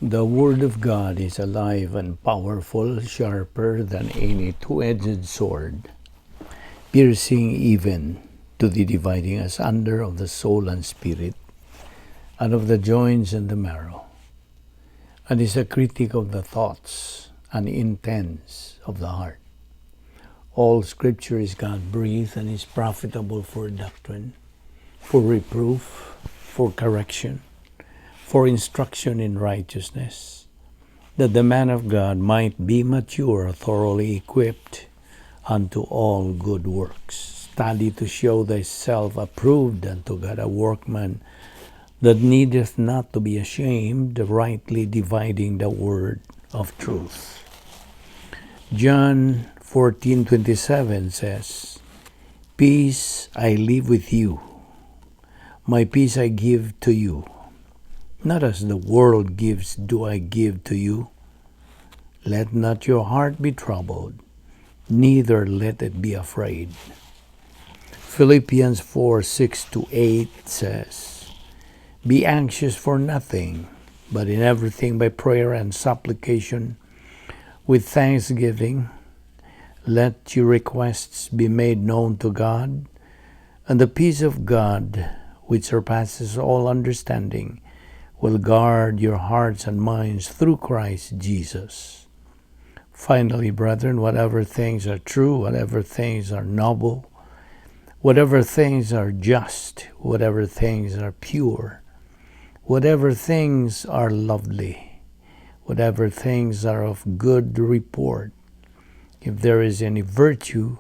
The Word of God is alive and powerful, sharper than any two-edged sword, piercing even to the dividing asunder of the soul and spirit, and of the joints and the marrow, and is a critic of the thoughts and intents of the heart. All Scripture is God-breathed and is profitable for doctrine, for reproof, for correction, for instruction in righteousness, that the man of God might be mature, thoroughly equipped unto all good works. Study to show thyself approved unto God, a workman that needeth not to be ashamed, rightly dividing the word of truth. John 14:27 says, "Peace I leave with you, my peace I give to you. Not as the world gives do I give to you. Let not your heart be troubled, neither let it be afraid." Philippians 4:6-8 says, "Be anxious for nothing, but in everything by prayer and supplication, with thanksgiving, let your requests be made known to God, and the peace of God, which surpasses all understanding, will guard your hearts and minds through Christ Jesus. Finally, brethren, whatever things are true, whatever things are noble, whatever things are just, whatever things are pure, whatever things are lovely, whatever things are of good report, if there is any virtue,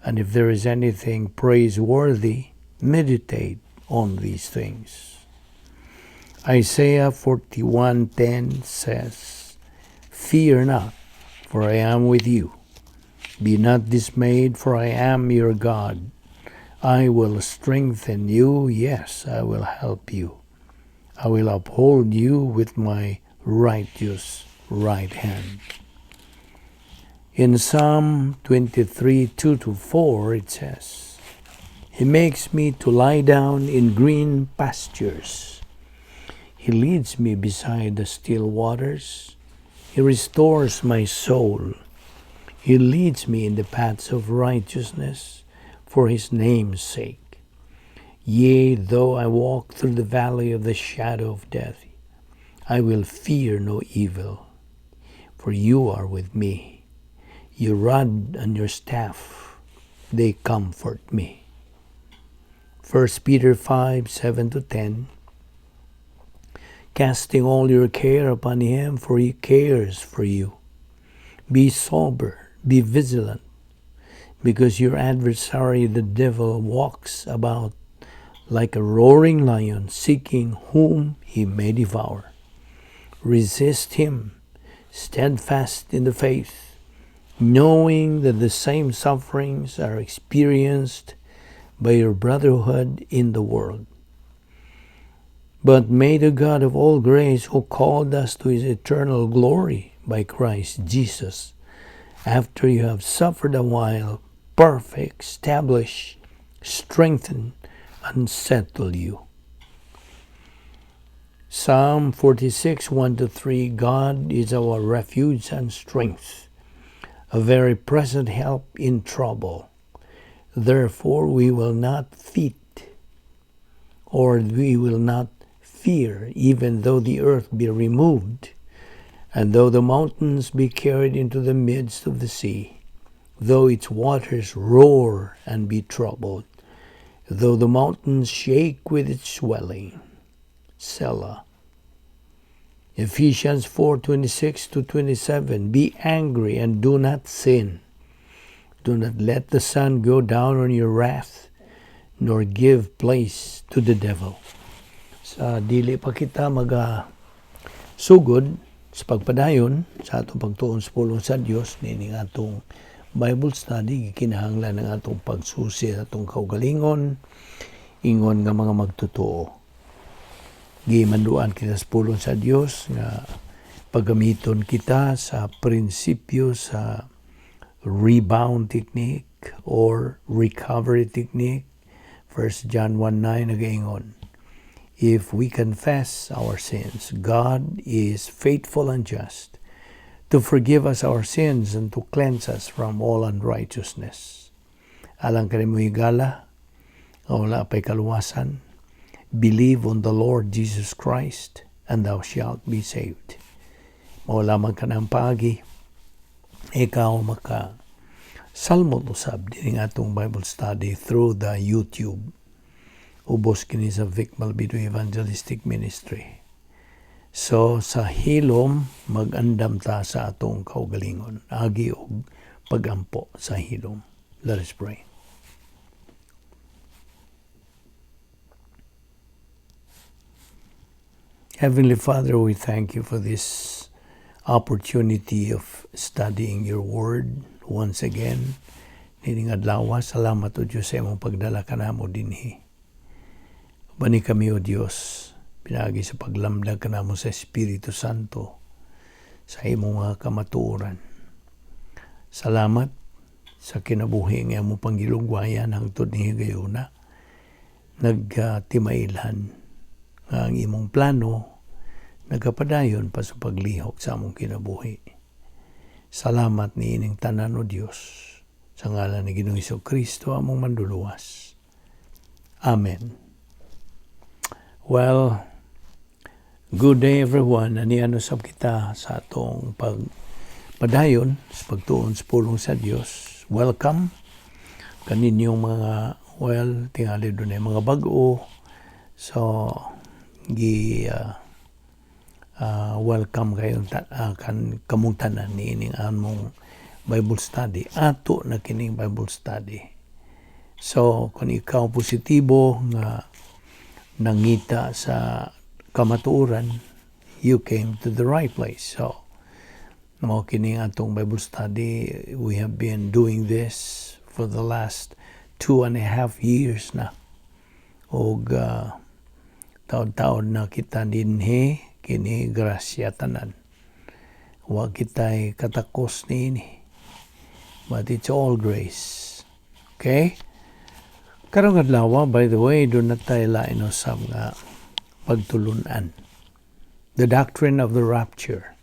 and if there is anything praiseworthy, meditate on these things." Isaiah 41:10 says, "Fear not, for I am with you. Be not dismayed, for I am your God. I will strengthen you, yes, I will help you. I will uphold you with my righteous right hand." In Psalm 23:2-4, it says, "He makes me to lie down in green pastures. He leads me beside the still waters. He restores my soul. He leads me in the paths of righteousness for his name's sake. Yea, though I walk through the valley of the shadow of death, I will fear no evil, for you are with me. Your rod and your staff, they comfort me." 1 Peter 5:7-10, "Casting all your care upon him, for he cares for you. Be sober, be vigilant, because your adversary the devil walks about like a roaring lion, seeking whom he may devour. Resist him, steadfast in the faith, knowing that the same sufferings are experienced by your brotherhood in the world. But may the God of all grace, who called us to his eternal glory by Christ Jesus, after you have suffered a while, perfect, establish, strengthen, and settle you." Psalm 46:1-3, "God is our refuge and strength, a very present help in trouble. Therefore we will not fear, or we will not fear, even though the earth be removed, and though the mountains be carried into the midst of the sea, though its waters roar and be troubled, though the mountains shake with its swelling. Selah." Ephesians 4:26-27, "Be angry and do not sin. Do not let the sun go down on your wrath, nor give place to the devil." Sa dili pa kita maga sugod sa pagpadayon sa atong pagtuon sa pulong sa Dios niining atong Bible study, gikinahanglan ang atong pagsusi sa atong kaugalingon ingon nga mga magtotoo. Gimanduan kita sa pulong sa Dios nga paggamiton kita sa prinsipyo sa rebound technique or recovery technique. 1 John 1:9 nagaingon, If we confess our sins, God is faithful and just to forgive us our sins and to cleanse us from all unrighteousness. Alang kanimo, higala, nga wala pa'y kaluwasan, believe on the Lord Jesus Christ and thou shalt be saved. Mao lamang kanang paagi, ikaw maka salmot usab dining atong Bible study through the YouTube. Ubos kini sa Vic Malbido Evangelistic Ministry. So sa hilom, mag-andam ta sa atong kaugalingon. Agi og pagampo sa hilom. Let us pray. Heavenly Father, we thank you for this opportunity of studying your word once again. Nining adlaw, salamat, O Diyos, sa imong pagdala kanamo dinhi. Ubani kami, O Diyos, pinaagi sa paglamdag kanamo sa Espiritu Santo sa imong mga kamatuoran. Salamat sa kinabuhi nga imong panggilugwayan hangtod ni higayuna. Nagtimailhan nga ang imong plano nagapadayon pa sa paglihok sa among kinabuhi. Salamat ni ining tanan, O Dios, sa ngalan ni Ginoong Kristo, among manduluwas. Amen. Well, good day, everyone. Ania usab kita sa atong pagpadayon sa pagtuon sa pulong sa Dios. Welcome kaninyong mga, well, tingali duna mga bag-o. So gi welcome kayong kan kamong tanan niining among Bible study. Ato na kining Bible study. So kung ikaw positibo nga nangita sa kamatuoran, you came to the right place. So mao kining atong Bible study. We have been doing this for the last 2.5 years na. Og taod-taod na kita dinhi, kini grasya tanan. Wa kita'y katakos niini. But it's all grace. Okay? Karong adlaw, by the way, duna tay lain usab nga pagtulunan. The doctrine of the rapture.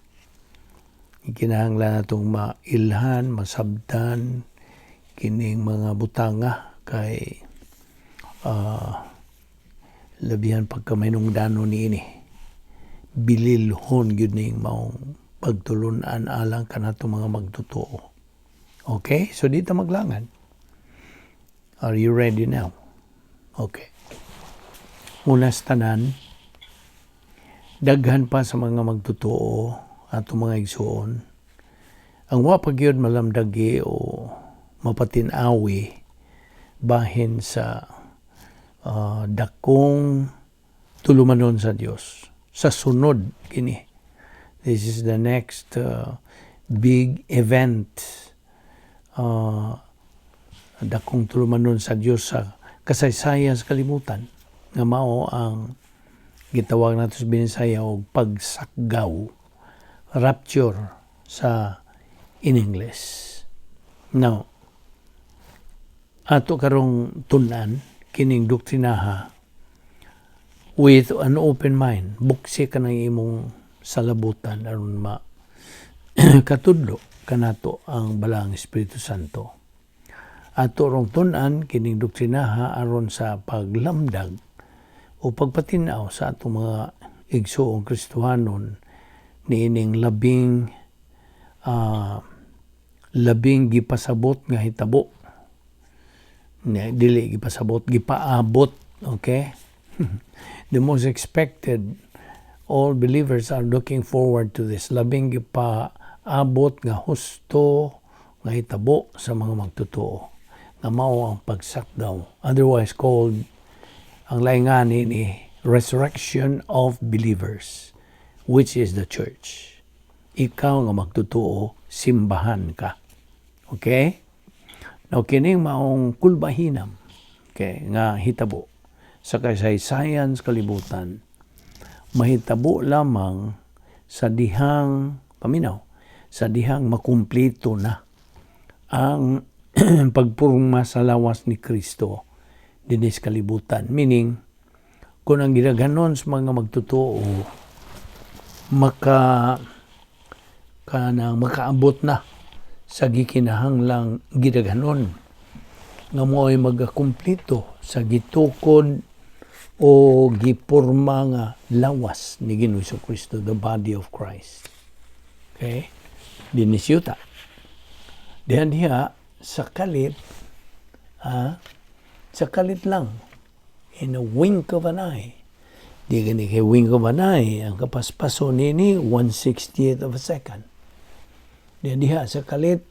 Kinahanglan natong mailhan, masabtan kining mga butanga kay labihan pagka mahinungdanon niini. Bililhon gyud ning maong pagtulunan alang kanato mga magtotoo. Okay? So dito maglangan. Are you ready now? Okay. Una sa tanan, daghan pa sa mga magtotoo ato, mga igsuon, ang wa pa gyud malamdagi o mapatinawi bahin sa dakong tulumanon sa Dios. Sa sunod kini. This is the next big event. Dakong tulumanon sa Dios sa kasaysayan sa kalibutan nga mao ang gitawag nato sa Binisaya og pagsakgaw, rapture sa in English. Now, ato karong tun-an kining doktrinaha with an open mind. Buksi ka ng imong salabutan aron ma katudlo kanato ang Balaang Espiritu Santo. Ato rong tun-an kining doktrinaha aron sa paglamdag o pagpatinaw sa atong mga igsuong Kristohanon niining labing gipasabot nga hitabo. Ni, dili gipasabot, gipaabot, okay? The most expected, all believers are looking forward to this. Labing gipaabot nga husto nga hitabo sa mga magtotoo nga mao ang pagsakdaw, otherwise called, ang laingani ni resurrection of believers, which is the church. Ikaw nga magtotoo, simbahan ka, okay? Now, kining maong kulbahinam, okay, nga hitabo sa kasaysayan sa kalibutan, mahitabo lamang sa dihang paminaw, sa dihang makumpleto na ang pagpurma sa lawas ni Kristo dinis kalibutan. Meaning, Kung ang gidaghanon sa mga magtotoo maka kanang makaabot na sa gikinahanglang gidaghanon nga mo'y magakumplito sa gitukod o giporma nga lawas ni Ginoong Kristo, the body of Christ. Okay? Dinhi sa yuta. Dihan diha sa kalit, sa kalit lang, in a wink of an eye. Di gani kay wink of an eye, ang kapaspaso nini 1/60th of a second. Dihan diha sa kalit,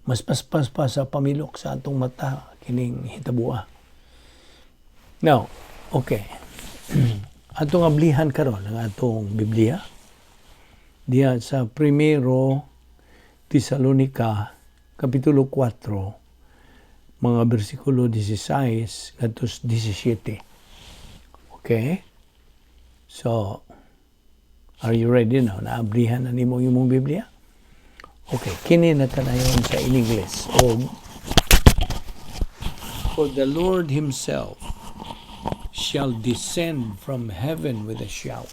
mas paspas pa sa pamilok sa atong mata kining hitabua. Now, okay. Atong ablihan karon ang atong Biblia diha sa Primero Tesalonica kapitulo 4, mga bersikulo 16 ngadto 17. Okay? So, are you ready now? Naablihan na nimo imong Biblia? Okay, kini na kanayon sa in English. O, "For the Lord himself shall descend from heaven with a shout,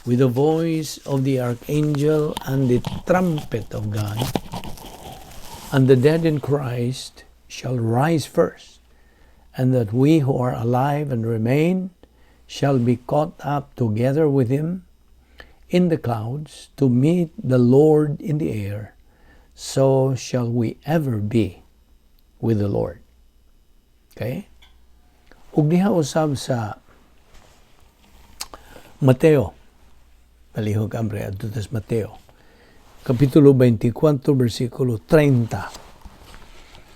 with the voice of the archangel and the trumpet of God, and the dead in Christ shall rise first, and that we who are alive and remain shall be caught up together with him in the clouds to meet the Lord in the air. So shall we ever be with the Lord." Okay? Ug diha usab sa Mateo. Palihog ambre adto tas Mateo. Kapitulo 24 bersikulo 30.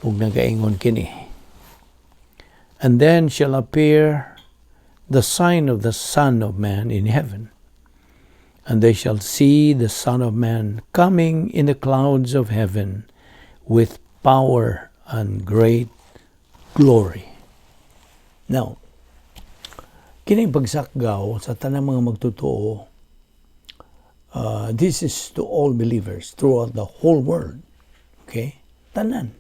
Ug nagaingon kini: "And then shall appear the sign of the Son of Man in heaven. And they shall see the Son of Man coming in the clouds of heaven with power and great glory." Now, kining pagsakgaw sa tanang mga magtotoo, this is to all believers throughout the whole world. Okay? Tanan.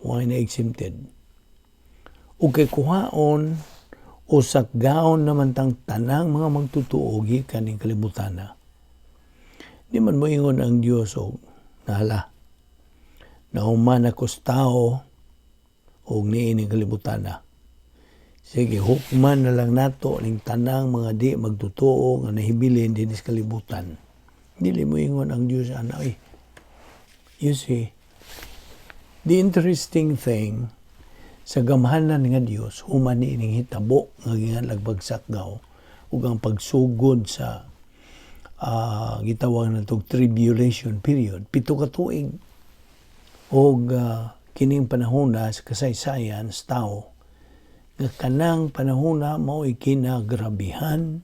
Why na exempted? Ug kay kuhaon o sakgaon naman tang tanang mga magtotoo gikan ning kalibutan na. Di man moingon ang Dios og nahala. Nahuman ako sa tao og niining kalibutan na. Sige, hukman na lang nato ning tanang mga di magtotoo nga nahibilin dinhi sa kalibutan. Dili mo ingon ang Dios ana eh. You see, the interesting thing sa gamhanan nga Dios, human niining hitabo nga ginganlag pagsakgaw ug ang pagsugod sa gitawag natog tribulation period, 7 ka tuig, og kining panahona sa kasaysayan sa tao nga kanang panahona mao'y kinagrabihan,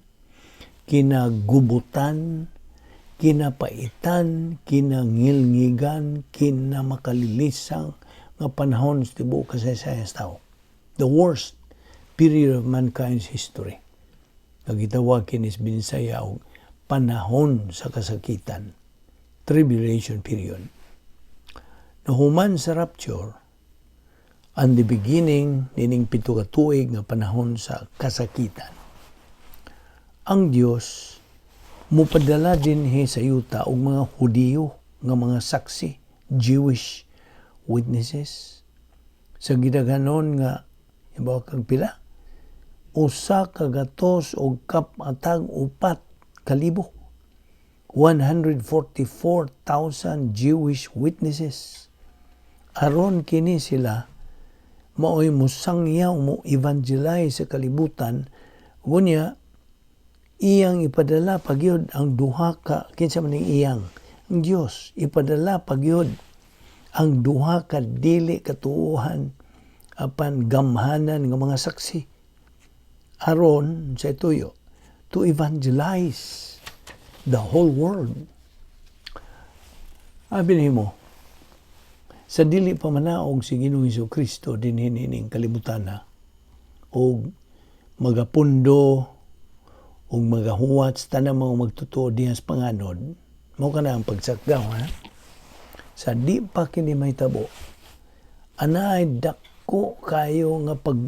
kinagubutan, kinapaitan, kinangilngigan, kinamakalilisan nga panahon sa tibuok kasaysayan sa tao. The worst period of mankind's history. Nga gitawag kini sa Binisaya og panahon sa kasakitan. Tribulation period. Nahuman sa rapture, and the beginning nining 7 ka tuig nga panahon sa kasakitan. Ang Dios mupadala dinhi sa yuta og mga Hudiyo nga mga saksi, Jewish witnesses, sa gidaghanon nga ibaw kag pila, 184,000, 144,000 Jewish witnesses, aron kini sila maoy musangyaw, mo evangelize sa kalibutan. Gunya iyang ipadala pagyud ang duha ka, kinsa man ning iyang, ang Dios ipadala pagyud ang duha ka dili katuohan apan gamhanan nga mga saksi aron sa ituyo to evangelize the whole world. Abi nimo, sa dili pa manaog si Ginoong Hesus Kristo dinhi nining kalibutan na og magapundo og magahuwat sa tanang mga magtotoo diha sa panganod, mao kana ang pagsakgaw, ha. Sa di pa kini mahitabo, anay dako kayo nga pag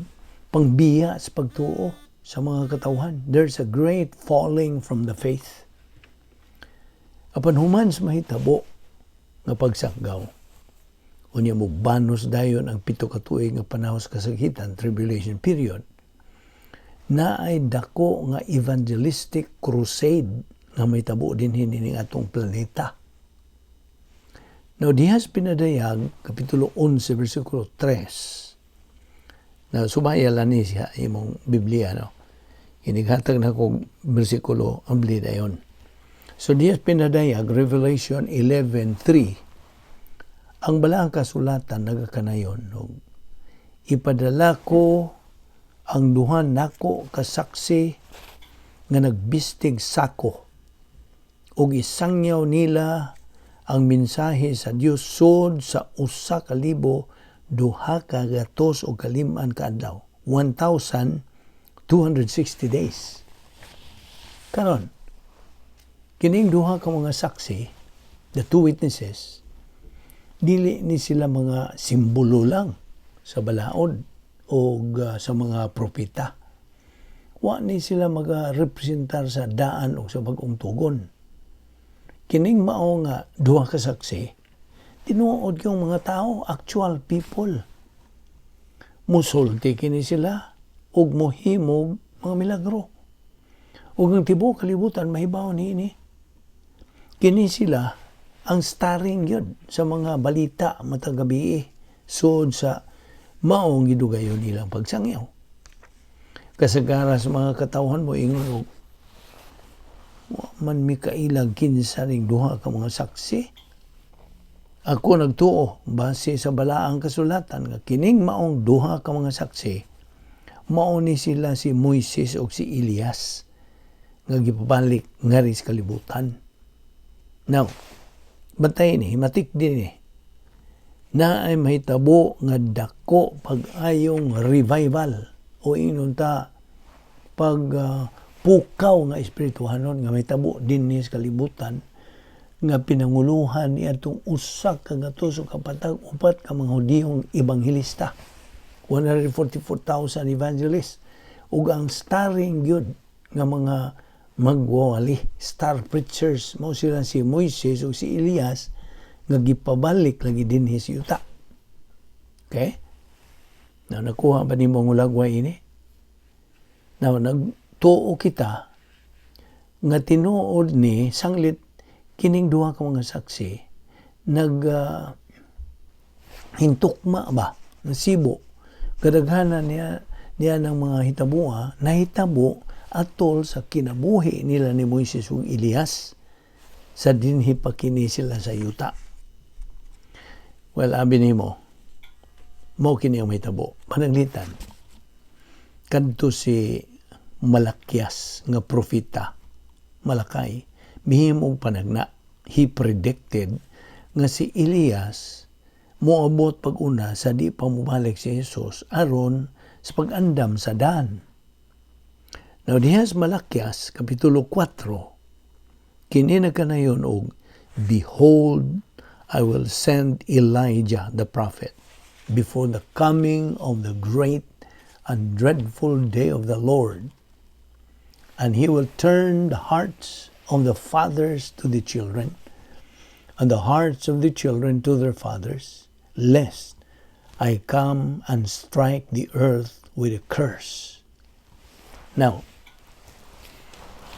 pangbiya sa pagtuo sa mga katawhan. There's a great falling from the faith. Apan human sa mahitabo nga pagsanggaw, unya mo banos dayon ang 7 ka tuig nga panahon sa kasakitan, tribulation period, na ay dako nga evangelistic crusade nga mahitabo dinhi ning atong planeta. Now, dihas pinadayag, Kapitulo 11, versikulo 3, na subaya lang ni siya imong Biblia, no? Inighatag na ko bersikulo ang dayon. So, dihas pinadayag, Revelation 11:3, ang balaang kasulatan nagakanayon, no? Ipadala ko ang duha nako kasaksi nga nagbistig sako ug isangyaw nila ang mensahe sa Dios sud sa 1265 ka adlaw, 1,260 days. Karon, kining duha ka mga saksi, the two witnesses, dili ni sila mga simbolo lang sa balaod o sa mga propeta. Wa ni sila maga-representar sa daan o sa bag-ong tugon. Kining mao nga duha ka saksi, tinuod yung mga tao, actual people. Musulti kini sila ug mohimog mga milagro. Ug ang tibuok kalibutan mahibaw niini. Kini sila ang starring yun sa mga balita matag gabi sud sa maong gidugayon nilang pagsangyaw. Kasagara sa mga katawhan mo ingon og wa man mi kailag kinsa ning duha ka mga saksi. Ako nagtuo base sa balaang kasulatan nga kining maong duha ka mga saksi, mao ni sila si Moises ug si Elias nga gipabalik ngari sa kalibutan. Now, bantay ni, himatik din ni na ay mahitabo nga dako pag-ayong revival o ingnon ta pag pukaw nga espirituhanon nga mahitabo dinhi sa kalibutan nga pinanguluhan ni atong 144,000 ka mga Hudiyong ebanghelista, 144,000 evangelists, ug ang starring gyud nga mga magwawali, star preachers, mao sila si Moises ug si Elias nga gipabalik lagi dinhi sa yuta. Okay? Now, nakuha ba nimo ang hulagway ini? Now, nagtuo kita nga tinuod ni sanglit kining duha ka mga saksi nag hintukma ba nasibo kadaghanan niya niya ng mga hitabua nahitabo atol sa kinabuhi nila ni Moises ug Elias sa dinhi pa kini sila sa yuta. Well, abi nimo, mao kini ang mahitabo. Pananglitan, kadto si Malakias nga propeta, Malakay, mihimog panagna. He predicted nga si Elias moabot pag-una sa di pa mobalik si Jesus aron sa pag-andam sa daan. Now, dihas Malakias, Kapitulo 4, kini nagkanayon og, "Behold, I will send Elijah the prophet before the coming of the great and dreadful day of the Lord. And he will turn the hearts of the fathers to the children, and the hearts of the children to their fathers, lest I come and strike the earth with a curse." Now,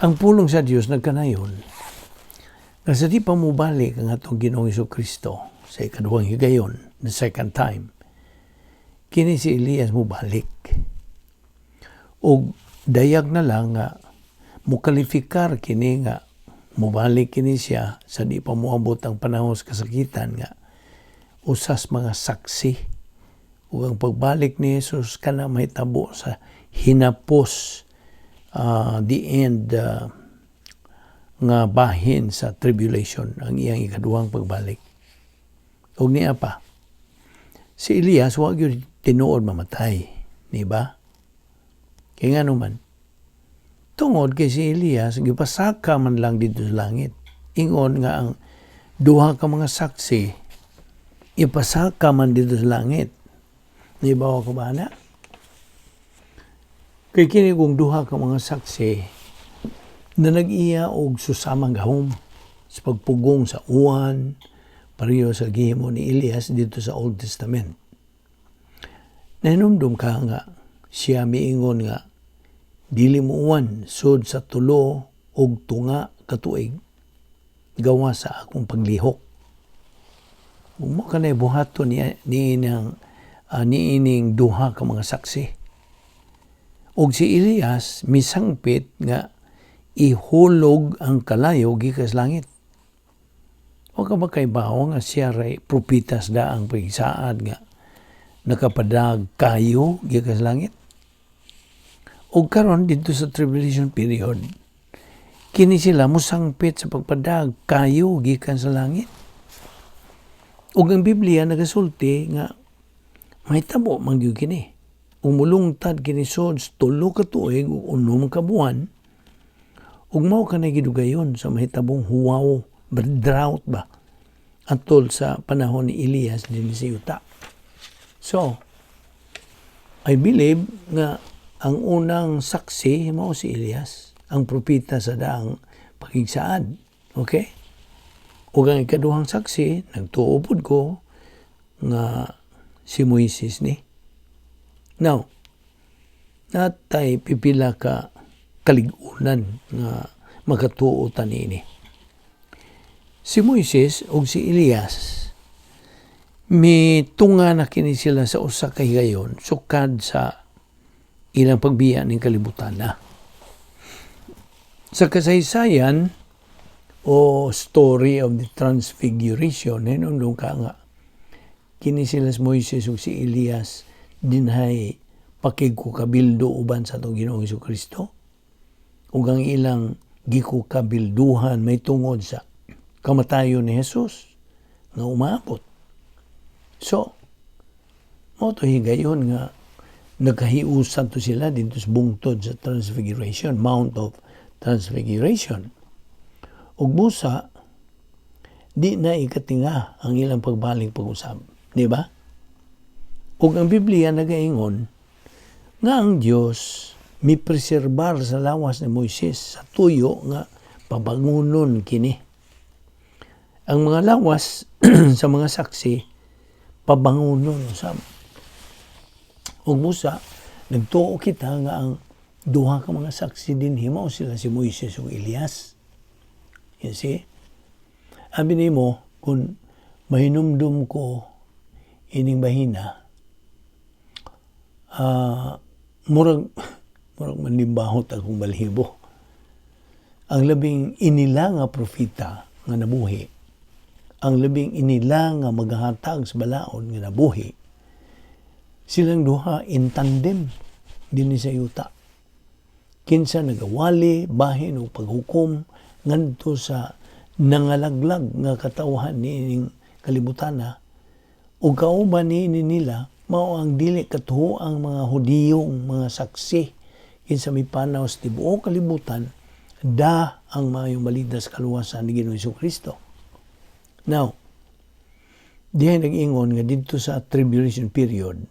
ang pulong sa Dios nagkanayon nga sa di pa mobalik ang atong Ginoong Kristo sa ikaduhang higayon, the second time, kini si Elias mobalik. Og dayag na lang nga mukalifikar kini nga mobalik kini siya sa di pa moabot ang panahon sa kasakitan nga usas mga saksi, ug ang pagbalik ni Jesus kana mahitabo sa hinapos, the end nga bahin sa tribulation ang iyang ikaduhang pagbalik. Ug niya pa, si Elias wa gyud tinuod mamatay, di ba? Kay ngano man? Tungod kay si Elias gipasaka man lang dito sa langit. Ingon nga ang duha ka mga saksi ipasaka man dito sa langit. Di ba ko ba na? Kay kini kung duha ka mga saksi na nag-iya og susamang gahom sa pagpugong sa uwan, pareho sa gihimo ni Elias dito sa Old Testament. Nahinumdum ka nga siya miingon nga dili mo uwan sud sa 3 ug tunga ka tuig gawa sa akong paglihok. Ug mao kanay buhaton ni niining duha ka mga saksi. Ug si Elias misangpit nga ihulog ang kalayo gikan sa langit. Wa ka ba kahibawo nga siya ray propeta sa daang pagsaad nga nakapadag kayo gikan sa langit? Ug karon didto sa tribulation period, kini sila mosangpit sa pagpadag kayo gikan sa langit. Ug ang Biblia nagasulti nga mahitabo man gyud kini. Umulungtad kini sud 3 ka tuig ug 6 ka buwan, ug mao kanay gidugayon sa mahitabong huwaw, drought ba, atol sa panahon ni Elias dinhi sa yuta. So, I believe nga ang unang saksi mao si Elias, ang propeta sa daang pakigsaad. Okay? Ug ang ikaduhang saksi, nagtuo pod ko nga si Moises ni. Now, natay pipila ka kalig-unan nga makatuo ta niini. Si Moises ug si Elias mitunga na kini sila sa usa ka higayon sukad sa ilang pagbiya ning kalibutan na. Sa kasaysayan o story of the Transfiguration, hinumdum ka nga kini sila si Moises ug si Elias dinhay pakigkukabildo uban sa atong Ginoong Kristo, ug ang ilang gikukabilduhan may tungod sa kamatayon ni Jesus nga umaabot. So, mao to higayon nga nagkahiusan to sila dito sa bungtod sa Transfiguration, Mount of Transfiguration. Ug busa, di na ikatinga ang ilang pagbalik pag-usab. Di ba? Ug ang Biblia nagaingon nga ang Dios mipreserbar sa lawas ni Moises sa tuyo nga pabangunon kini. Ang mga lawas sa mga saksi pabangunon usab. Ug busa nagtuo kita nga ang duha ka mga saksi dinhi mao sila si Moises ug Elias. You see? Abi nimo kung mahinumdum ko ining bahina, murag manlimbahot akong balhibo. Ang labing inila nga propeta nga nabuhi, ang labing inila nga maghahatag sa balaod nga nabuhi, silang duha in tandem dinhi sa yuta. Kinsa nagawali bahin og paghukom ngadto sa nangalaglag nga katawhan niining kalibutana, ug kauban niini nila mao ang dili katuoang mga Hudiyong mga saksi kinsa mipanaw sa tibuok kalibutan da ang maayong balita sa kaluwasan ni Ginoong Kristo. Now, dihay nag-ingon nga didto sa tribulation period,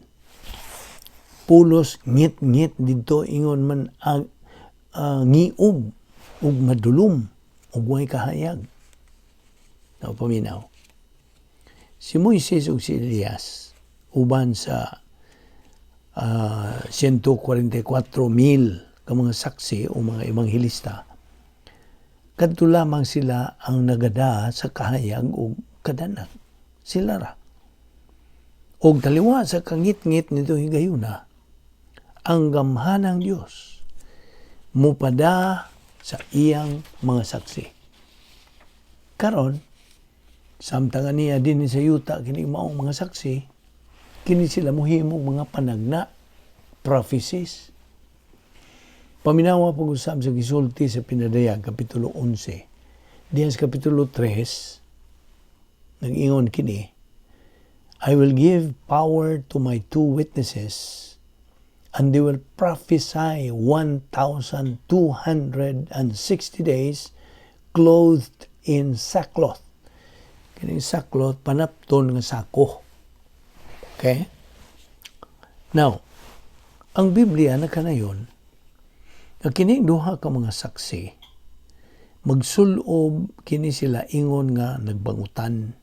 pulos ngit-ngit didto, ingon man ang ngiob ug madulom ug way kahayag. Now, paminaw. Si Moises ug si Elias uban sa 144 mil ka mga saksi o mga ebanghelista, kadto lamang sila ang nagada sa kahayag ug kadanag. Sila ra. Og taliwa sa kangit-ngit nito higayuna, ang gamhanang Dios mupada sa iyang mga saksi. Karon, samtang niya din sa yuta kini maong mga saksi, kini sila muhimong mga panagna, prophecies. Paminawa pag-usab sa gisulti sa Pinadayag, Kapitulo 11. Diyan sa Kapitulo 3, nag-ingon kini, "I will give power to my two witnesses, and they will prophesy 1,260 days clothed in sackcloth." Kining sackcloth, panapton nga sako. Okay? Now, ang Biblia nakanayon Nga kining duha ka mga saksi, magsulob kini sila ingon nga nagbangutan,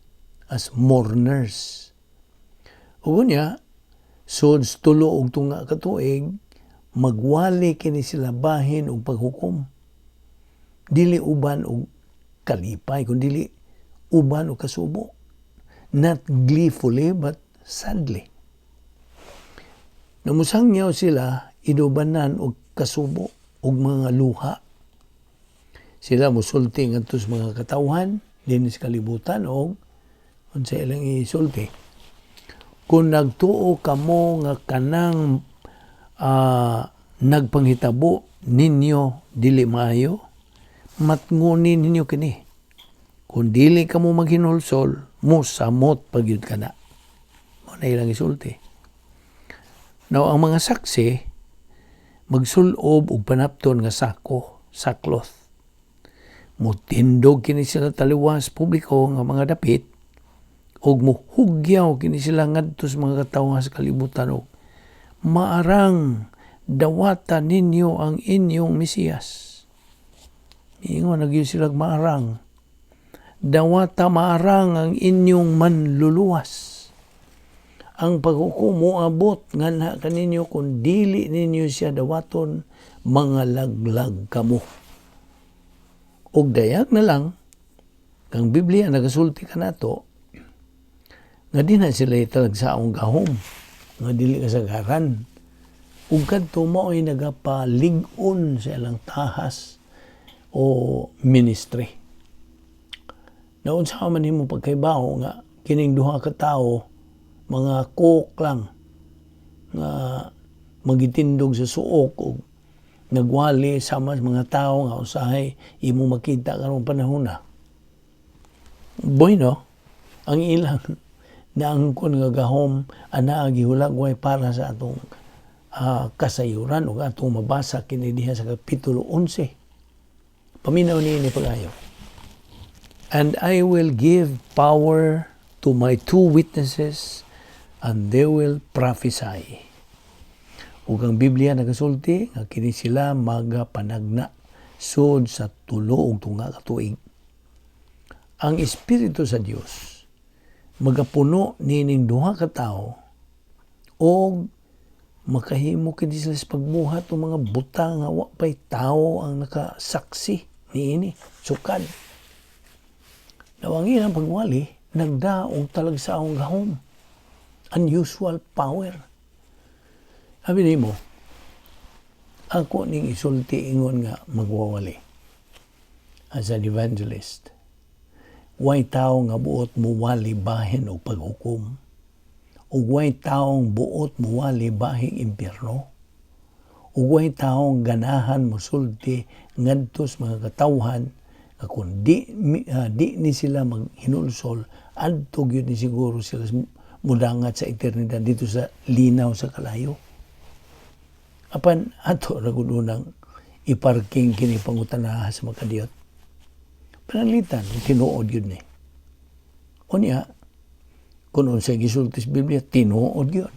as mourners. Ug unya, sud 3½ ka tuig, magwali kini sila bahin og paghukom. Dili uban og kalipay, kundi uban og kasubo. Not gleefully, but sadly. Namusangyaw sila idubanan og kasubo og mga luha. Sila musulti ngadto sa mga katawhan dinhi sa kalibutan og unsa ilang isulti? "Kung nagtuo kamo nga kanang nagpanghitabo ninyo dili maayo, matngunin ninyo kini. Kung dili kamo maghinulsol, mosamot pa gyud kana." Mao na ilang isulti. Now, ang mga saksi magsulob og panapton nga sako, sackcloth. Mutindog kini sila taliwas publiko nga mga dapit ug muhugyaw kini sila ngadto sa mga katawhan sa kalibutan og "Maarang dawata ninyo ang inyong Mesiyas." Ingon na gyud sila, "Maarang dawata, maarang ang inyong manluluwas. Ang paghukom moabot nganha kaninyo kung dili ninyo siya dawaton, mga laglag kamo." Ug dayag na lang ang Biblia nagasulti kanato nga di na sila talagsaong gahom nga dili kasagaran, ug kadto mao'y nagapalig-on sa ilang tahas o ministry. Naunsa man nimo pagkaibaw nga kining duha ka tawo, mga cook lang nga magitindog sa suok og nagwali sama sa mga tao nga usahay imo makita karong panahon na? Bueno, ang ilang naangkon nga gahom anaa gihulagway para sa atong kasayuran ug atong mabasa kini diha sa Kapitulo 11. Paminaw niini pag-ayo. "And I will give power to my two witnesses and they will prophesy." Ug ang Biblia nagasulti nga kini sila magapanagna sud sa 3½ ka tuig. Ang Espiritu sa Dios magapuno nining duha ka tawo og makahimo kini sila sa pagbuhat og mga butang nga wa pay tawo ang nakasaksi niini sukad. Now, ang ilang pagwali nagdaog talagsaong gahom. Unusual power. Sabi nimo, ako ning isulti ingon nga magwawali as an evangelist. Way tao nga buot muwali bahin og paghukom. Ug way taong buot muwali bahing impyerno. Ug way taong ganahan mosulti ngadto sa mga katawhan nga kung di ni sila maghinulsol, adto gyud ni siguro sila mudangat sa eternidad dito sa linaw sa kalayo. Apan ato ra gud unang iparking kini pangutanaha sa makadiyot. Pananglitan, tinuod yun ni. Unya, kung unsay gisulti sa Biblia, tinuod yun.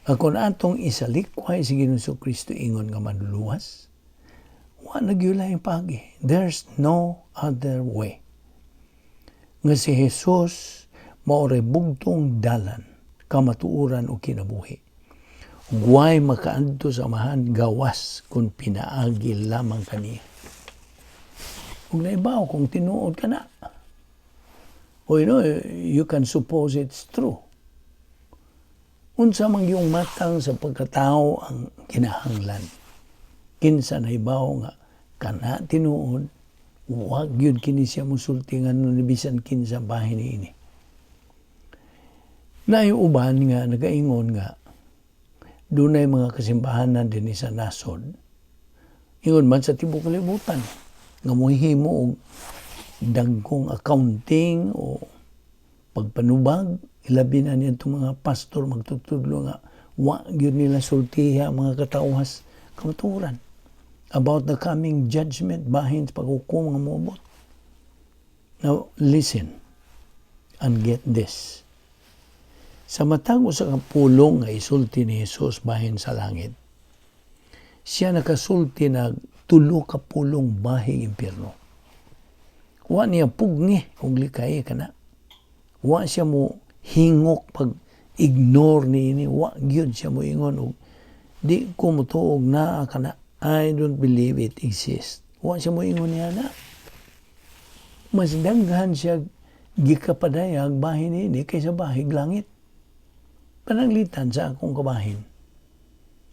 Kung atong isalikway si Ginoong Kristo ingon nga manluluwas, wa na gyud laing pagi. There's no other way. Nga si Jesus mao ray bugtong dalan, kamatuoran o kinabuhi. Way makaadto sa Amahan gawas kung pinaagi lamang kaniya. Ug naibaw kung tinuod ka na. O you can suppose it's true. Unsa man yung matang sa pagkatao ang kinahanglan? Kinsa naibaw nga kana tinuod, wag yun kini siya musulti nga ni bisan kinsa bahin niini. Naay uban nga nagaingon nga dunay mga kasimbahanan dinhi sa nasod, ingon man sa tibuok kalibutan, nga mohimo og dagkong accounting o pagpanubag, ilabi na niya mga pastor magtutudlo nga wa gyud nila sultiha ang mga katawhas kamatuoran about the coming judgment, bahin sa paghukom nga moabot. Now, listen and get this. Sa matag usa ka pulong nga isulti ni Jesus bahin sa langit, Siya nakasulti na tulo ka pulong bahing impyerno. Wa niya pugni og likay kana. Wa siya mo hingok pag ignore ni ini. Wa gyud siya mo ingon og di ko motuog naa kana. I don't believe it exists. Wa siya mo ingon niya na. Mas daghan siya gikapadayag bahin ini kaysa bahig langit. Pananglitan sa akong kabahin,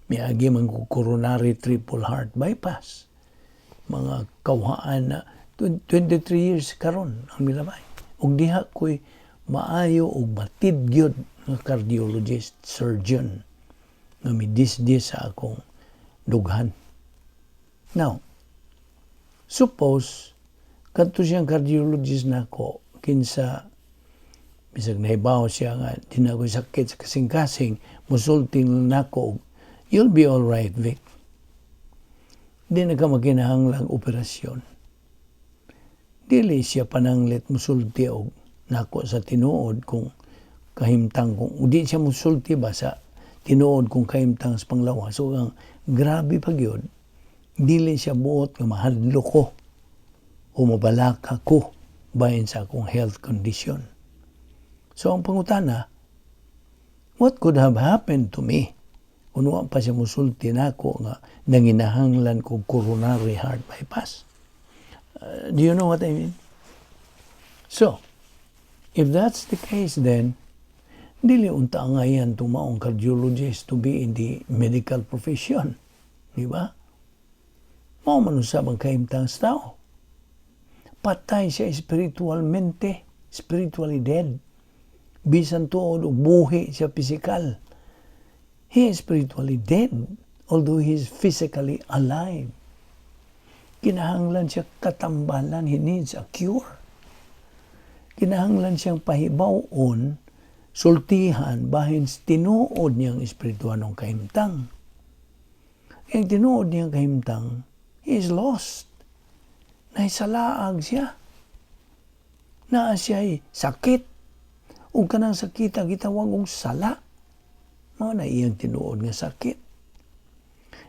miagi man ko coronary triple heart bypass. Mga kawhaan na 23 years karon ang milabay. Ug diha ko'y maayo og batid gyud nga cardiologist surgeon nga midisdis sa akong dughan. Now, suppose kadto siyang cardiologist nako, kinsa bisag nahibaw siya nga di na ko sakit sa kasing-kasing, musulti nako, "You'll be all right, Vic. Di na ka makinahanglang operasyon." Dili siya pananglit musulti og nako sa tinuod kung kahimtang kung di siya musulti ba sa tinuod kung kahimtang sa panglawas. So ang grabe pa gyud, dili siya buot nga mahadlok ko o mabalaka ko bahin sa akong health condition. So ang pangutana, what could have happened to me kung wa pa siya musulti nako nga nanginahanglan ko coronary heart bypass? Do you know what I mean? So, if that's the case then, dili unta angayan tumaong cardiologist to be in the medical profession. Di ba? Mao man usab ang kahimtang sa tao. Patay siya spiritualmente, spiritually dead. Bisan tuod og buhi siya physical. He is spiritually dead, although he is physically alive. Kinahanglan siya katambalan, he needs a cure. Kinahanglan siyang pahibaw-on, sultihan, bahin sa tinuod niyang espirituanong kahimtang. Ang tinuod niyang kahimtang, he is lost. Nahisalaag siya. Naa siya'y sakit. Ug kanang sakit ang gitawag og sala. Mao na iyang tinuod nga sakit.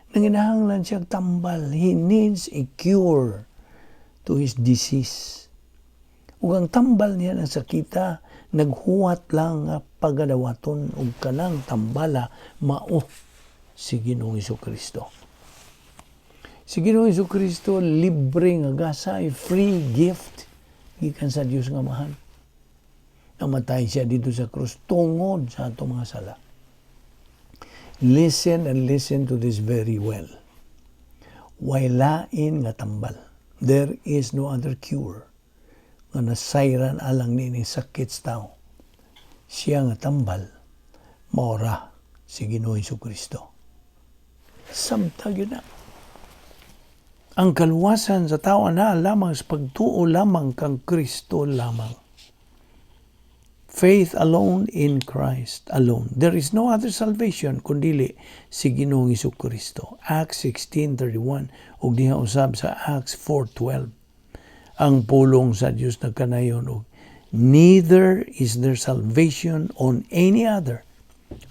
Nanginahanglan siyang tambal. He needs a cure to his disease. Ug ang tambal niya ng sakita, naghuwat lang nga pagadawaton og kanang tambala mao si Ginoong Kristo. Si Ginoong Kristo libre nga gasa, a free gift gikan sa Dios nga Amahan. Namatay siya dito sa krus tungod sa atong mga sala. Listen and listen to this very well. Way lain nga tambal. There is no other cure nga nasayran alang niini sakit sa tao. Siya nga tambal, maora si Ginoo Kristo. Samtang yun na. Ang kaluwasan sa tao na lamang sa pagtuo lamang kang Kristo lamang. Faith alone in Christ alone. There is no other salvation kundili si Ginoong Kristo. Acts 16:31 ug diha usab sa Acts 4:12. Ang pulong sa Dios nagkanayon og neither is there salvation on any other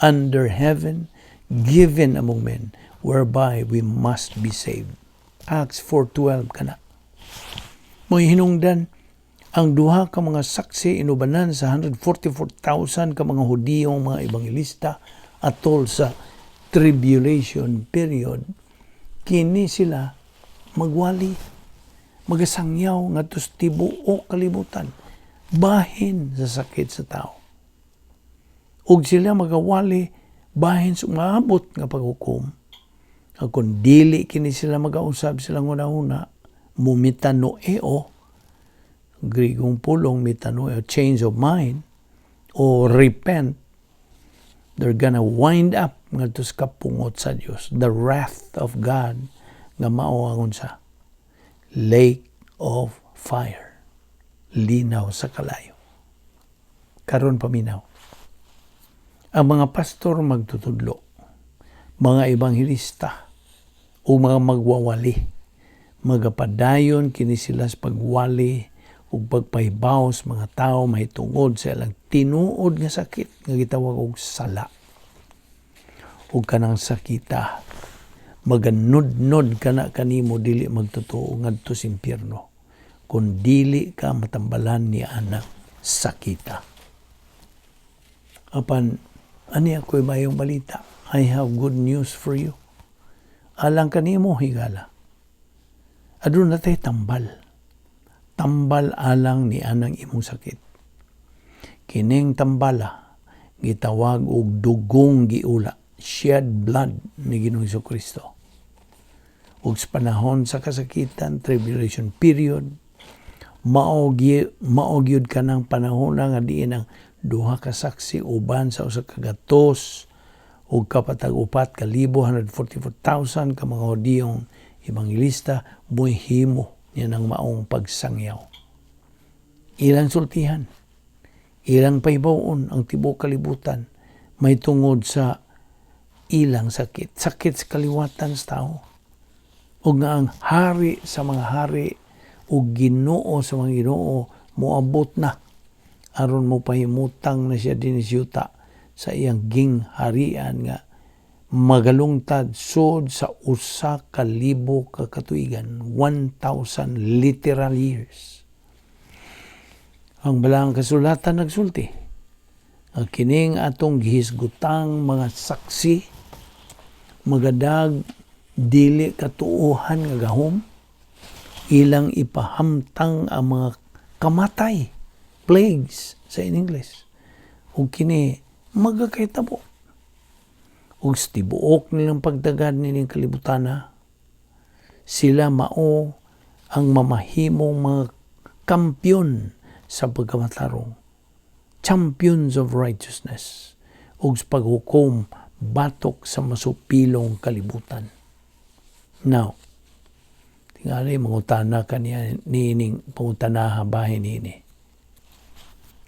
under heaven given among men whereby we must be saved. Acts 4:12 kana. Mo'y hinungdan ang duha ka mga saksi inubanan sa 144,000 ka mga Hudiyong mga ebanghelista atol sa tribulation period, kini sila magwali, magasangyaw ngadto sa tibuok kalibutan bahin sa sakit sa tao. Ug sila magawali bahin sa umaabot nga paghukom. Kung dili kini sila magausab silang una-una, mumitanoeo, Grigong pulong metanoeo, change of mind, o repent, they're gonna wind up ngadto sa kapungot sa Dios, the wrath of God, nga mao ang unsa? Lake of fire. Linaw sa kalayo. Karon paminaw. Ang mga pastor magtutudlo, mga ebanghelista, o mga magwawali, magapadayon kini sila sa pagwali ug pagpahibaw sa mga tao mahitungod sa ilang tinuod nga sakit nga gitawag og sala. Ug kanang sakita Maganudnod kana kanimo dili magtotoo ngadto sa impyerno kung dili ka matambalan ni anang sakita. Apan ani ako'y mayong balita. I have good news for you. Alang kanimo, higala. Aduna tay tambal. Tambal alang ni anang imong sakit. Kining tambala gitawag og dugong giula, shed blood ni Ginoong Kristo. Ug sa panahon sa kasakitan, tribulation period, mao gyud kanang panahon nga diin ang duha ka saksi uban sa 144,000, 144,000 ka mga Hudiyong ebanghelista mohimo niya ng maong pagsangyaw. Ilang sultihan, ilang pahibaw-on ang tibuok kalibutan may tungod sa ilang sakit, sakit sa kaliwatan sa tao. Ug nga ang hari sa mga hari ug Ginoo sa mga Ginoo moabot na aron mo pahimutang na siya dinhi sa yuta sa iyang gingharian nga magalungtad sud sa 1,000 ka katuigan, 1,000 literal years. Ang Balaang Kasulatan nagsulti ang kining atong gihisgutang mga saksi magadag dili katuohan nga gahom, ilang ipahamtang ang mga kamatay, plagues sa in English, ug kini magakahitabo. Ug sa tibuok nilang pagdagad nining kalibutana, sila mao ang mamahimong mga kampiyon sa pagkamatarong, champions of righteousness, ug sa paghukom batok sa masupilong kalibutan. Now, tingali mangutana kaniya niining pangutanaha bahin niini.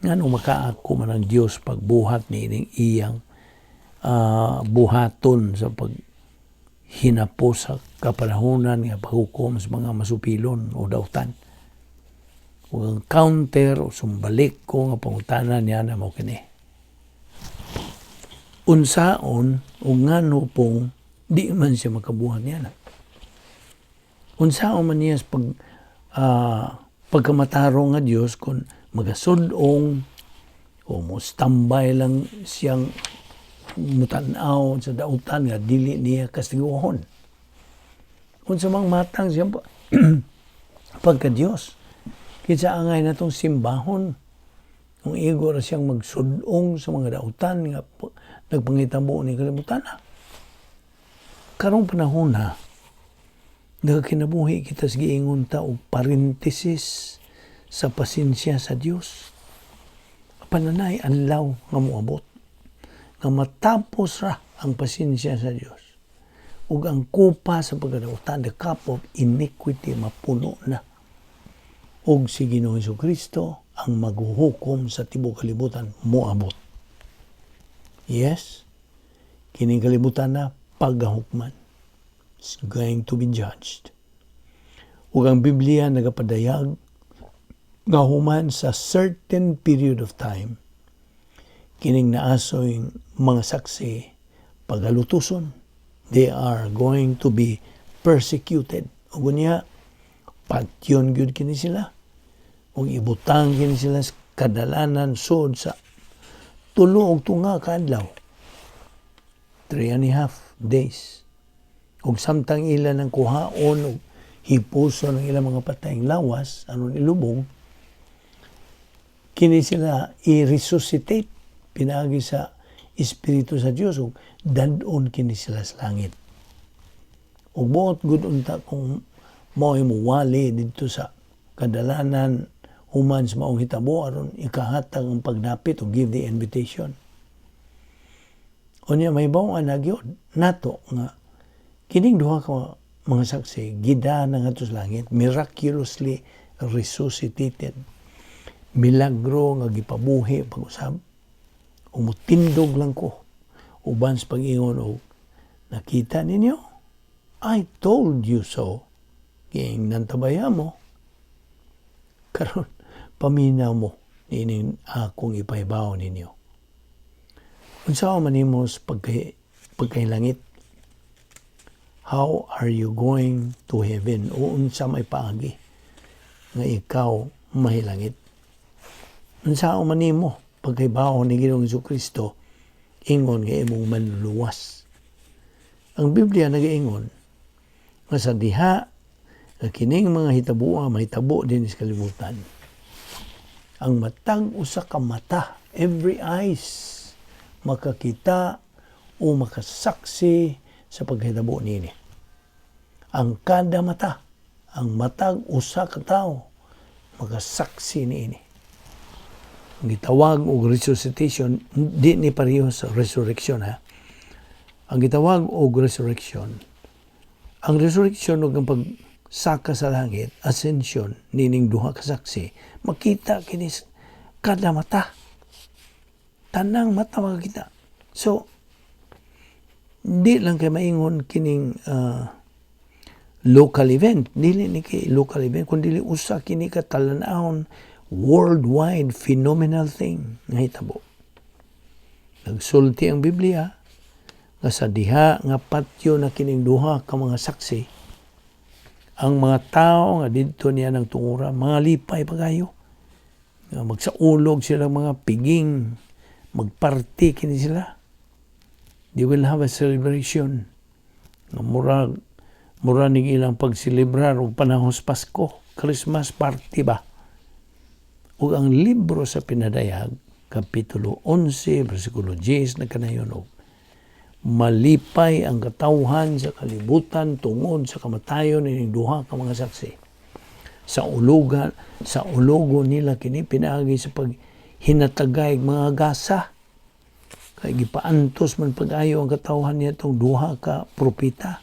Ngano makaako man ang Dios pagbuhat niining iyang buhaton sa pag hinapos sa kapanahonan nga paghukom sa mga masupilon o dautan? Ug ang counter o sumbalik ko nga pangutana niya na mo kini. Unsaon o ngano pong di man siya makabuhat niya na? Unsaon man niya sa pagkamatarong nga Dios kung magasud-ong o mo standby lang siyang mutanaw sa dautan nga dili niya kastiguhon? Unsa mang matang siya pagka Dios? Kinsa angay natong simbahon kung igo ra siyang magsud-ong sa mga dautan nga nagpangitabo ni kalibutan? Karong panahon na nagakinabuhi kita sa giingon ta og parenthesis sa pasensya sa Dios. Pananay adlaw nga moabot nga matapos ra ang pasensya sa Dios ug ang kupa sa pagkadautan, the cup of iniquity, mapuno na ug si Ginoong Kristo ang maghuhukom sa tibuok kalibutan moabot. Yes, kining kalibutan na pagahukman. It's going to be judged. Ug ang Biblia nagapadayag nga human sa certain period of time, kining naasoy mga saksi pagalutuson. They are going to be persecuted. Ug unya, patyon gyud kini sila. Ug ibutang kini sila sa kadalanan sud sa 3 1/2 ka adlaw. 3.5 days. Ug samtang ila nang kuhaon og hipuson ang ilang mga patayng lawas aron ilubong, kini sila i-resuscitate pinaagi sa Espiritu sa Dios ug dad-on kini sila sa langit. Ug buot gud unta kung mao'y muwali didto sa kadalanan human sa maong hitabo aron ikahatag ang pagnapit o give the invitation. Unya mahibaw-an na gyud nato nga kining duha ka mga saksi gida na ngadto sa langit, miraculously resuscitated. Milagro nga gipabuhi pag-usab. Ug motindog lang ko uban sa pag-ingon og, "Nakita ninyo? I told you so. Giingnan ta baya mo?" Karon paminaw mo niining akong ipahibaw ninyo. Unsa man nimo sa pagkahilangit? How are you going to heaven? O unsa may paagi nga ikaw mahilangit? Unsa man nimo pagkahibaw ni Ginoong Kristo ingon nga imong manluluwas? Ang Biblia nagaingon nga sa diha nga kining mga hitaboa mahitabo din sa kalibutan, ang matag usa ka mata, every eyes, makakita o makasaksi sa paghitabo niini. Ang kada mata, ang matag usa ka tawo makasaksi niini. Ang gitawag og resuscitation, di ni pareho sa resurrection, ha. Ang gitawag og resurrection, ang resurrection ug ang pagsaka sa langit, ascension, nining duha ka saksi, makita kini kada mata. Tanang mata makakita. So, di lang kay maingon kining local event. Dili ni kay local event, kundi usa kini ka talan-awon worldwide phenomenal thing nga hitabo. Nagsulti ang Biblia nga sa diha nga patyo na kining duha ka mga saksi, ang mga tao nga didto niya ng tungura, mga lipay pagayo. Nga magsaulog sila mga piging, magparty kini sila. They will have a celebration. Nga mura ning ilang pagselebrar og panahon sa Pasko, Christmas party ba? Ug ang libro sa Pinadayag, Kapitulo 11, versikulo 10, nagkanayon og malipay ang katawhan sa kalibutan tungod sa kamatayon nining duha ka mga saksi. Sa ulogo nila kini pinaagi sa paghinatagay mga gasa. Kay gipaantos man pag-ayo ang katawhan niya itong duha ka propeta.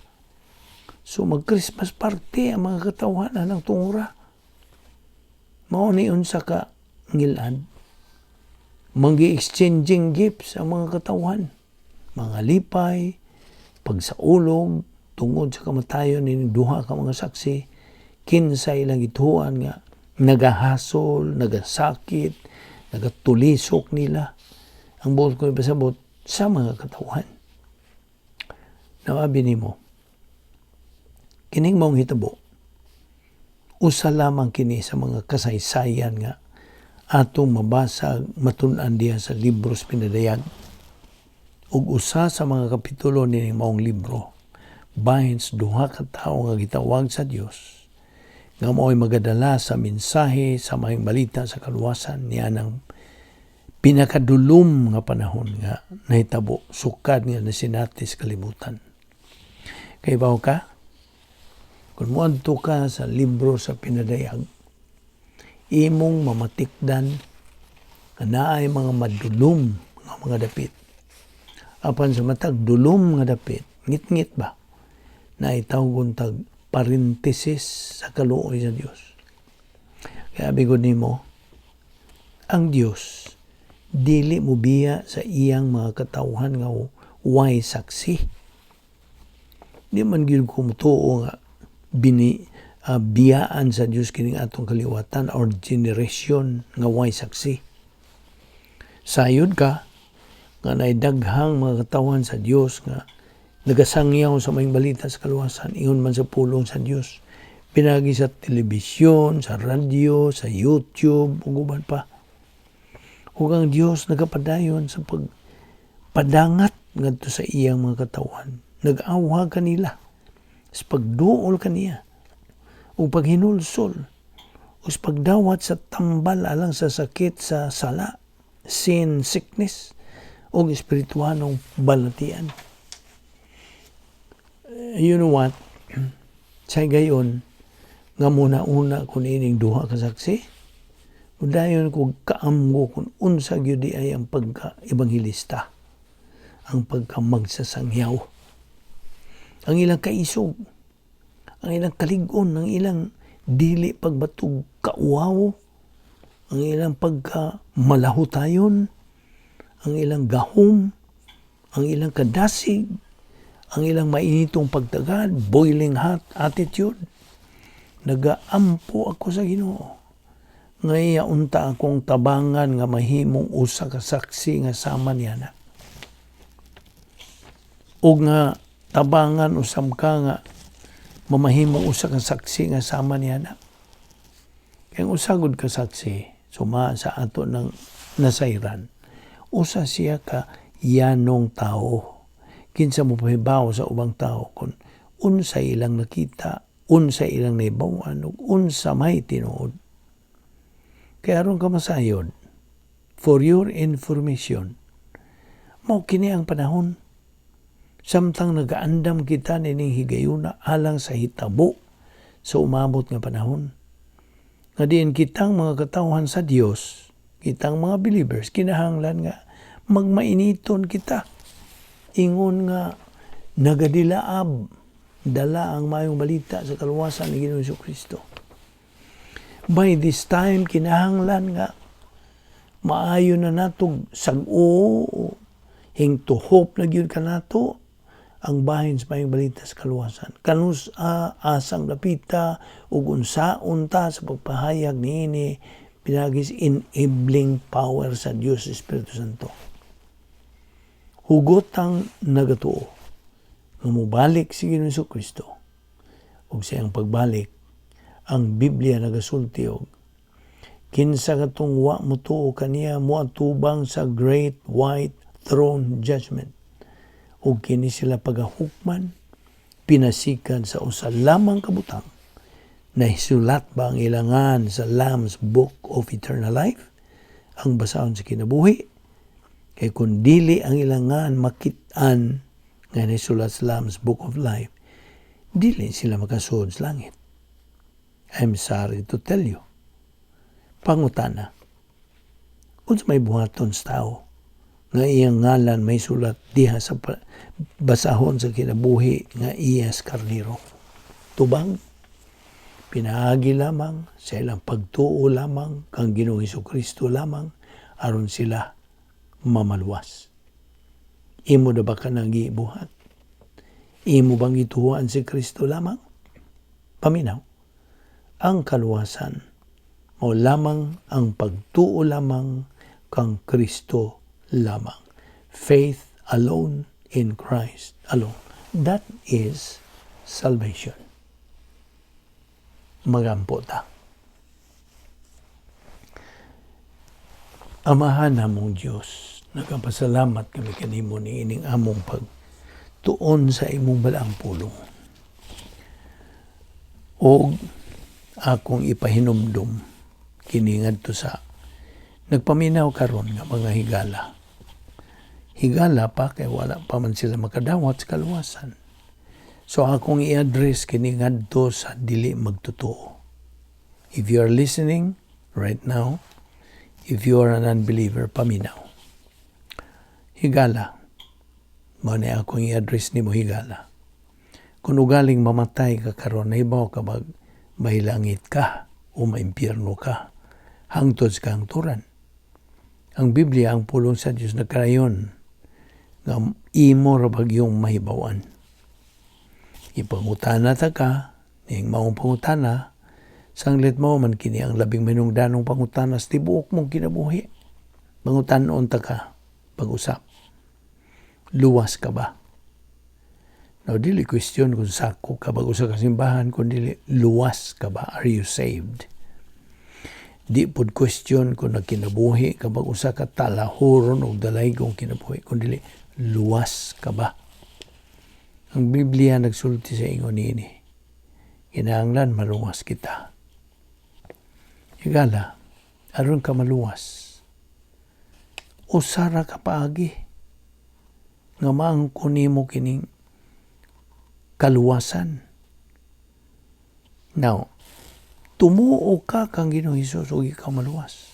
So mag-Christmas party ang mga katawhan ng tungura. Mao ni unsa ka ngilad. Magi-exchanging gifts ang mga katawhan. Mga lipay, pagsaulog, tungod sa kamatayon ni duha ka mga saksi, kinsa ilang gituan nga nagahasol, nagasakit, nagatulisok nila. Ang buot ko ipasabot sa mga katawhan. Nawabi nimo, kining maong hitabo, usa lamang kini sa mga kasaysayan nga atong mabasa, matun-an diha sa libros Pinadayag. Ug usa sa mga kapitulo nining maong libro bahin sa duha ka tawo nga gitawag sa Dios nga mao'y magadala sa mensahe sa maayong balita sa kaluwasan niya ng pinakadulom nga panahon nga nahitabo sukad nga nasinati sa kalibutan. Kay bawo ka, kung muadto ka sa libro sa Pinadayag, imong mamatikdan nga naay mga madulom nga mga dapit. Apan sa matag dulom nga dapit, ngit-ngit ba, na itawgon tag parenthesis sa kaluoy sa Dios. Kaya bigod nimo, ang Dios dili mo biya sa iyang mga katawhan nga way saksi. Di man gyud ko mutuo nga bini biyaan sa Dios kining atong kaliwatan or generation nga way saksi. Sayod ka nga naay daghang mga katawhan sa Dios nga nagasangyaw sa maayong balita sa kaluwasan ingon man sa pulong sa Dios pinagi sa telebisyon, sa radyo, sa YouTube ug uban pa. Ug ang Dios nagapadayon sa pagpadangat ngadto sa iyang mga katawhan. Nag-awhag kanila sa pagduol kaniya ug paghinulsol ug sa pagdawat sa tambal alang sa sakit sa sala, sin sickness ug espirituhanong balatian. You know what? Sa gayon, nga muna-una ko niining duha ka saksi, mudayon ko kaamgo kung unsa gyud di ay ang pagka-ebanghelista, ang pagka-magsasangyaw, ang ilang kaisog, ang ilang kalig-on, ang ilang dili pagbatog kauwaw, ang ilang pagka malahutayon, ang ilang gahom, ang ilang kadasig, ang ilang mainitong pagtagad, boiling hot attitude. Nagaampo ako sa Ginoo nga iya unta akong tabangan nga mahimong usa ka saksi nga sama niya na. Ug nga Tabangan usab ka nga mamahimong usa ka saksi nga sama niya na. Kay ang usa gud ka saksi, suma sa ato ng nasayran, usa siya ka yanong tao. Kinsa mo pahibaw sa ubang tao kung unsa ilang nakita, unsa ilang nahibaw-an, ug unsa may tinuod. Kaya aron ka masayod, for your information, mao kini ang panahon. Samtang nagaandam kita nining higayuna alang sa hitabo sa umabot nga panahon. Nga diin kitang mga katawhan sa Dios, kitang mga believers, kinahanglan nga magmainiton kita. Ingon nga nagadilaab, dala ang maayong balita sa kaluwasan ni Ginoong Kristo. By this time, kinahanglan nga maayo na natog sag-o, hingtuhop na gyud kanato ang bahin sa maayong balita sa kaluwasan. Kanus-a, asang dapita, ug unsaon ta sa pagpahayag niini pinaagi sa enabling power sa Dios Espiritu Santo. Hugot ang nagatuo nga mobalik si Ginoong Kristo ug sa iyang pagbalik, ang Biblia nagasulti og kinsa katong wa motuo kaniya moatubang sa great white throne judgment, ug kini sila pagahukman pinasikan sa usa lamang ka butang: nahisulat ba ang ilang ngan sa Lamb's Book of Eternal Life, ang basahon sa kinabuhi? Kay kung dili ang ilang ngan makit-an nga nahisulat sa Lamb's Book of Life, dili sila makasuod sa langit. I'm sorry to tell you. Pangutana: unsa may buhaton sa tao nga iyang ngalan may sulat diha sa basahon sa kinabuhi nga iya sa karniro? Tubang, pinaagi lamang sa ilang pagtuo lamang kang Ginoong Kristo lamang aron sila mamaluwas. Imo na ba ka nang gibuhat? Imo bang gituohan si Kristo lamang? Paminaw. Ang kaluwasan mao lamang ang pagtuo lamang kang Kristo lamang. Faith alone in Christ alone. That is salvation. Magampo ta. Amahan namong Dios, nagapasalamat kami kanimo ni ining among pagtuon sa imong balaang pulong. Og akong ipahinumdum kini ngadto sa nagpaminaw karon nga mga higala. Higala pa kay wala pa man sila makadawat sa kaluwasan. So akong i-address kini ngadto sa dili magtotoo. If you are listening right now, if you are an unbeliever, paminaw. Higala. Mao ni akong i-address nimo, higala. Kung ugaling mamatay ka karon, nahibaw ka bag mahilangit ka o maimpyerno ka hangtod sa kahangturan? Ang Biblia, ang pulong sa Dios, nagkarayon nga imo ra bagyong mahibaw-an. Ipangutana ta ka, ning maong pangutana, sanglit mo man kini ang labing manungdanong pangutana sa tibuok mong kinabuhi. Pangutanon ta ka, pag-usap. Luwas ka ba? Now, dili question kung sako ka ba sa kasimbahan, kung dili, luwas ka ba? Are you saved? Di pod question kung nagkinabuhi ka ba usa ka talahuron o dalaygong kinabuhi, kung dili, luwas ka ba? Ang Biblia nagsulti sa ingon niini. Kinahanglan maluwas kita. Higala, aron ka maluwas, usa ra ka paagi nga maangkon nimo kining kaluwasan. Now, tumuo ka kang Ginoong Hesus ug ikaw maluwas.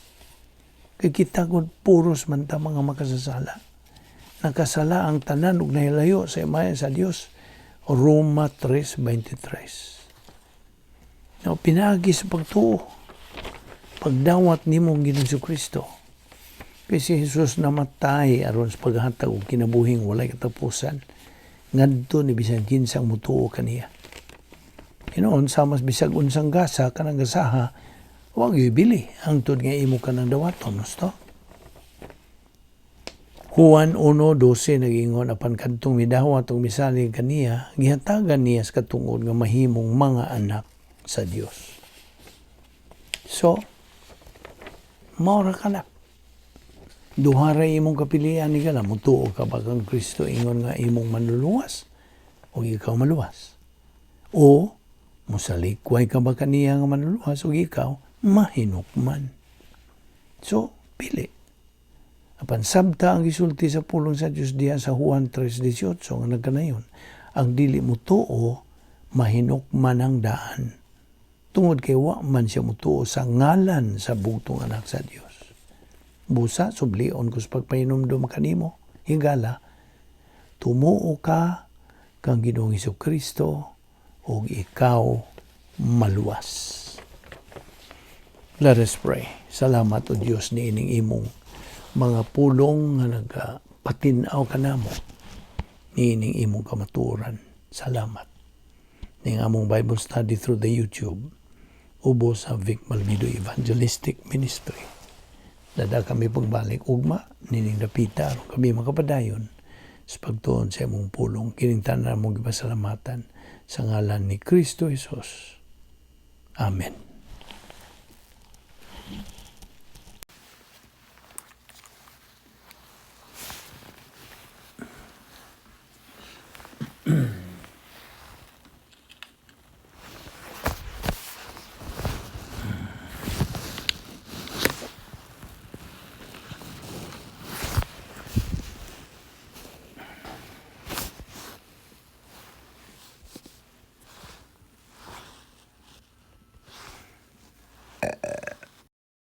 Kay kita gud puros man ta mga makasasala. Nakasala ang tanan ug nahilayo sa himaya sa Dios. Roma 3:23. Now, pinaagi sa pagtuo, pagdawat nimo ang Ginoong Kristo. Kay si Jesus namatay aron sa paghatag og kinabuhing walay katapusan ngadto ni bisan kinsang mutuo kaniya. Hinoon, sama bisag unsang gasa kanang gasaha, wag ibili hangtod nga imo kanang dawaton, gusto. Juan 1:12 nag-ingon, "Apan kadtong midawat ug misalig kaniya, gihatagan niya sa katungod nga mahimong mga anak sa Dios." So, mao ra kana. Duha ra imong kapilian, higala: mutuo ka ba kang Kristo ingon nga imong manluluwas o ikaw maluwas? O musalikway ka ba kaniya nga manluluwas o ikaw mahinukman? So, pili. Apan sabta ang gisulti sa pulong sa Dios diha sa Juan 3:18 nga nagkanayon, ang dili mutuo mahinukman ang daan. Tungod kay wa man siya mutuo sa ngalan sa bugtong anak sa Dios. Busa, sublion ko sa pagpahinumdum kanimo, higala, tumuo ka kang Ginoong Kristo ug ikaw maluwas. Let us pray. Salamat, O Dios, niining imong mga pulong nga nagpatin-aw kanamo niining imong kamatuoran. Salamat. Ning among Bible study through the YouTube ubos sa Vic Malvido Evangelistic Ministry. Dada kami pagbalik ugma nining dapita aron kami makapadayon sa pagtuon sa imong pulong. Kining tanan among gipasalamatan sa ngalan ni Kristo Jesus. Amen.